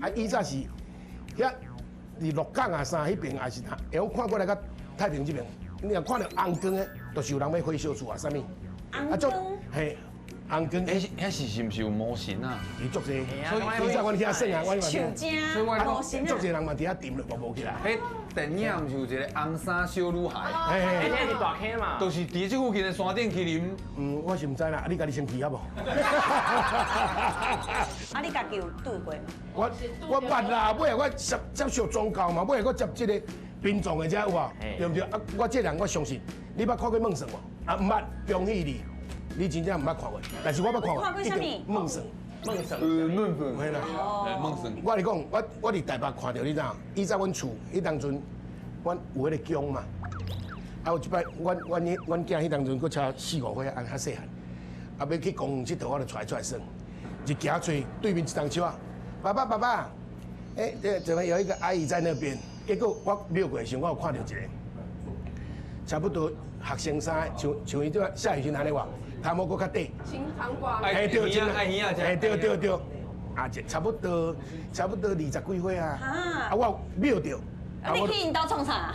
啊，以早是遐佇鹿港啊啥彼爿也是，會用看過來到太平這邊，你若看著紅光的，就是有人欲火燒厝啊，啥物？紅光，嘿，紅光，彼是毋是有魔神啊？伊足濟，所以以早阮遐耍啊，阮嘛樹精，所以我魔神足濟人嘛佇遐沉落無無起來。彼電影毋是有一個紅衫小女孩，嘿，那是大坑嘛？就是佇這附近的山頂去啉。嗯，我是毋知啦，你家己先去好無？啊，你家己有對過嗎？我捌啦，尾仔我接接受宗教嘛，尾仔我接這個殯葬的遮有無？對毋對？啊，我這人我相信，你捌看過夢算無？啊，毋捌，恭喜你，你真正毋捌看過。但是我捌看過。看過啥物？夢算。夢算。夢算。嘿啦。夢算。我跟你講，我佇台北看著你知影？以前阮厝彼當陣，阮有彼个宮嘛。啊，有一擺，阮囝彼當陣閣才四五歲，按較細漢，啊，欲去公園𨑨迌，我就帶出來耍。一行揣對面一棟樹仔，爸爸爸爸，欸，這怎麼有一個阿姨在那邊？結果我瞄過的時候，我有看著一個，差不多學生衫，像伊這個夏雨欣按呢話，頭毛閣較短，清湯瓜，欸對，愛耳欸對對對，啊，差不多二十幾歲啊，啊我瞄著，啊你去𪜶兜創啥？